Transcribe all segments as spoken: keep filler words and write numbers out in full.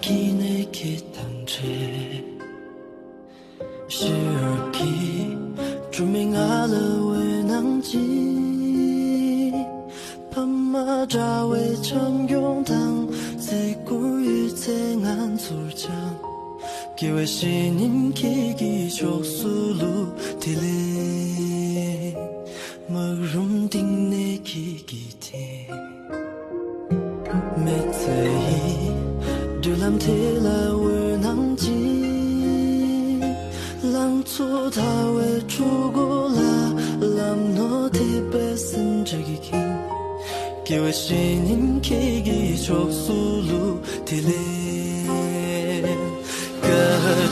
ཁྱེད་ནས་ཁྱེད་དང་འཕྲད། ཕྱི་རབས་ཀྱི་སྒྲོན་མེ་ང་ལ་འོད་སྣང་སྦྱིན། ཕ་མ་འདྲ་བའི་བྱམས་སྐྱོང་དང་བརྩི་བཀུར་ཡོད་ཚད་ང་ཚོར་སྦྱང་། དགེ་བའི་བཤེས་གཉེན་ཁྱེད་ཀྱི་ཕྱོགས་སུ་ལུས་དེ་ལས། སྨག་རུམ་གཏིང་ནས་ཁྱེད་ཀྱི་དེ། མི་ཚེ་ཡི་བགྲོད་ལམ་དེ་ལ་འོད་སྣང་སྦྱིན། ལང་ཚོ་དར་བའི་འཕྲུལ་འཁོར་ལ་ལམ་ནོར་ཐེབས་པའི་སེམས་ཁྲལ་གྱིས་ཁེངས། དགེ་བའི་བཤེས་གཉེན་ཁྱེད་ཀྱི་ཕྱོགས་སུ་ལུས་དེ་ལས། བཀའ་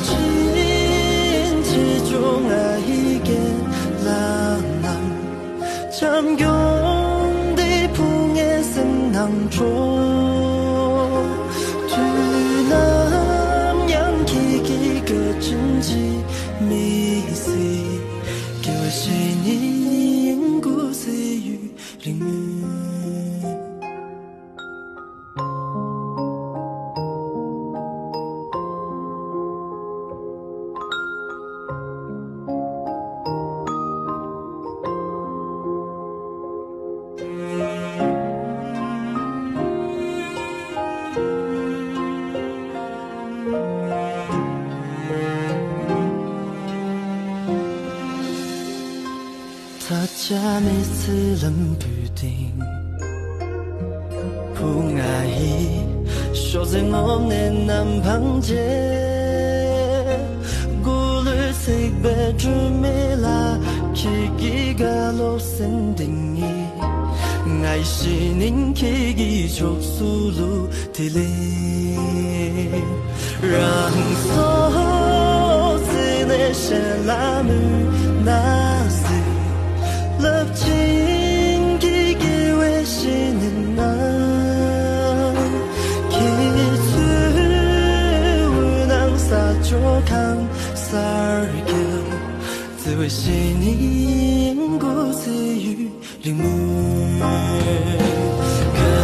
དྲིན་ཆེ་མཆོག་ང་ཡི་རྒན་ལགས་རྣམས། བྱམས་སྐྱོང་འདི་ཕུལ་ངའི་སེམས་ནང་འཕྲོ། དུས་ནམ་ཡང་ཁྱེད་ཀྱི་བཀའ་དྲིན་ཇི་མི་སྲིད། དགེ་བའི་བཤེས་གཉེན་སྐུ་ཚེ་ཡུན་རིང་མོད། ད་ཆ་མི་ཚེ་ལམ་བུའི་སྟེང་། བུ་ང་ཡི་ཤོག་ཟེར་ངོམ་ནས་ནམ་འཕང་རྒྱས། སྒོ་ལུས་ཚིག་པའི་སྒྲོན་མེ་ལ་ཁྱེད་ཀྱི་བཀའ་སློབ་སེམས་གཏིང་ནས། ང་ཡི་བཤེས་གཉེན་ཁྱེད་ཀྱི་ཕྱོགས་སུ་ལུས་དེ་ལས། རང་སྲོག་བརྩིས་ནས་གཞན་ལ་མུན་ནག་གཟིགས། རླབས་ཆེན་གྱི་དགེ་བའི་བཤེས་གཉེན་རྣམས། ཁྱེད་ཚོའི་འོད་སྣང་ས་ཕྱོགས་གང་སར་ཁྱབ། བརྩེ་བའི་བཤེས་གཉེན་སྐུ་ཚེ་ཡུན་རིང་མོད། བཀའ་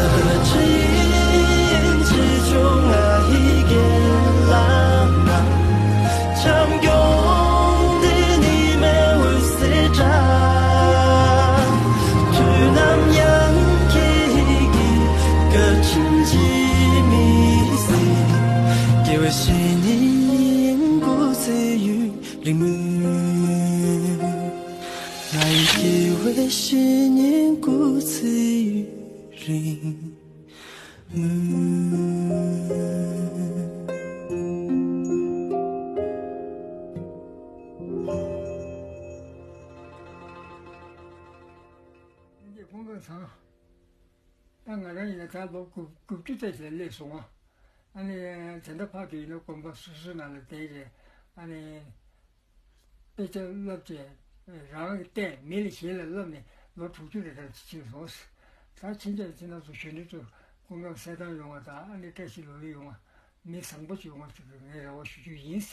དྲིན་ཆེ་མཆོག་ང་ཡི་རྒན་ལགས་རྣམས། བྱམས་སྐྱོང་འདི་ཉི་མའི་འོད་ཟེར་འདྲ། དུས་ནམ་ཡང་ཁྱེད་ཀྱི་བཀའ་དྲིན་ཇི་མི་སྲིད། དགེ་བའི་བཤེས་གཉེན་སྐུ་ཚེ་ཡུན་རིང་མོད། ང་ཡི་དགེ་བའི་བཤེས་གཉེན་སྐུ་ཚེ་ཡུན་རིང་མོད། ལྷན་རྒྱས་སྐུ་ཁམས་བཟང་། ད་ང་རང་ཡིན་ན་ད་ལོ་དགུ་དགུ་བཅུ་ཙམ་ཞིག་སླེབས་སོང་ང་། ཨ་ནི་དེ་འདྲ་ཕར་དུ་ཡིན་ན་དགོན་པ་སོ་སོའི་ནང་ལ་བསྡད་རེད། ཨ་ནི་དཔེ་ཆ་བསླབ་བྱས་རང་གིས་བལྟས། མི་ལ་གཞན་ལ་བསླབ་ནས་ལོ་དྲུག་ཅུ་རེ་ལྟར་ཕྱིན་སོང་། ད་ཕྱིན་ཆད་ཁྱེད་རང་ཚོ་གཞོན་ནུ་ཚོ་སྐུ་ཁམས་གསལ་ཐང་ཡོང་བ་དང་། ཨ་ནི་བཀྲ་ཤིས་ལོ་ལེགས་ཡོང་བ། མི་བཟང་པོ་ཅིག་ཡོང་བ་ཞིག་གི་ངས་རེ་བ་ཞུ་རྒྱུ་ཡིན།